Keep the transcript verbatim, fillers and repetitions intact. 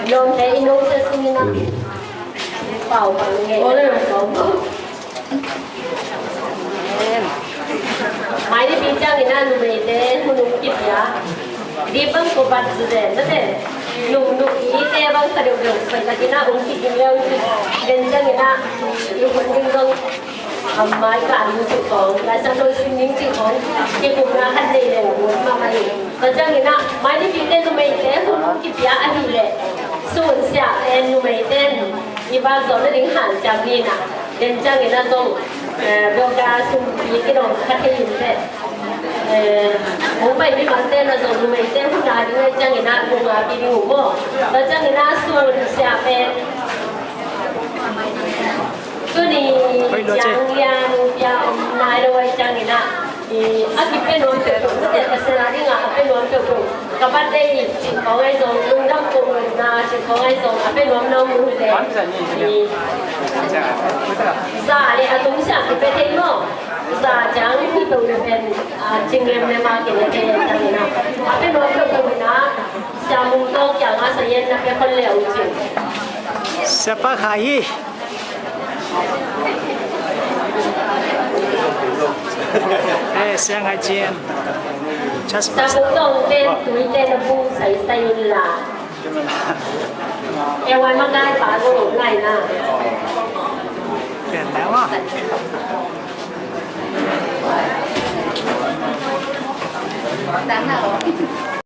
Lawmte i nungsa sungin ah pau pang nge. Mai ni pi ciangin ah numeite hun hong kipia. Di bang ko bat zu den na den. Nung nung ite bang ka deuh deuh pai takin ah hong kipia. Den ciangin ah i hun ding dong. Amai ka anu cih khong, Lai Siangtho sim ning cih khong, kikupna khat nei leng mun mahmah hi. Tua ciangin ah, mai ni pite numeite hun kipia ahih leh, sun siah pen numeite in i vak zawh nading hanciam ni in ah, den ciangin ah zong, eh, biakna sumpi kidong kha thei in teh. Eh, hong pai mi mangte na zong numeite hun a ding ahih ciangin ah, nung a pi ding uh maw. Tua ciangin ah, sun siah pen, tuni ciang lian pia om nai lo ahih ciangin ah, i, a kipia nuam peuhpeuh, mate Pasian a dingah a pia nuam peuhpeuh. Ka birthday cih khawng ahi zong, lungdam ko nunna cih khawng ahi zong, a pia nuam nuam uh leh, i, za le a tungsiah kipia thei maw. Za ciang hi peuh le pen, a, cing lemlem a kipia thei ahih ciangin ah, a pia nuam peuhpeuh in ah, Sia Mung Tawng kiangah sayen na pia khol le uh cin. Siapa Khai hi. Eh, Siang Hai Cin. Just Sia Mung Tawng ten tuite na bu saisai un la. Eh, wai ma ngai pa go lai na. Pian liao ah.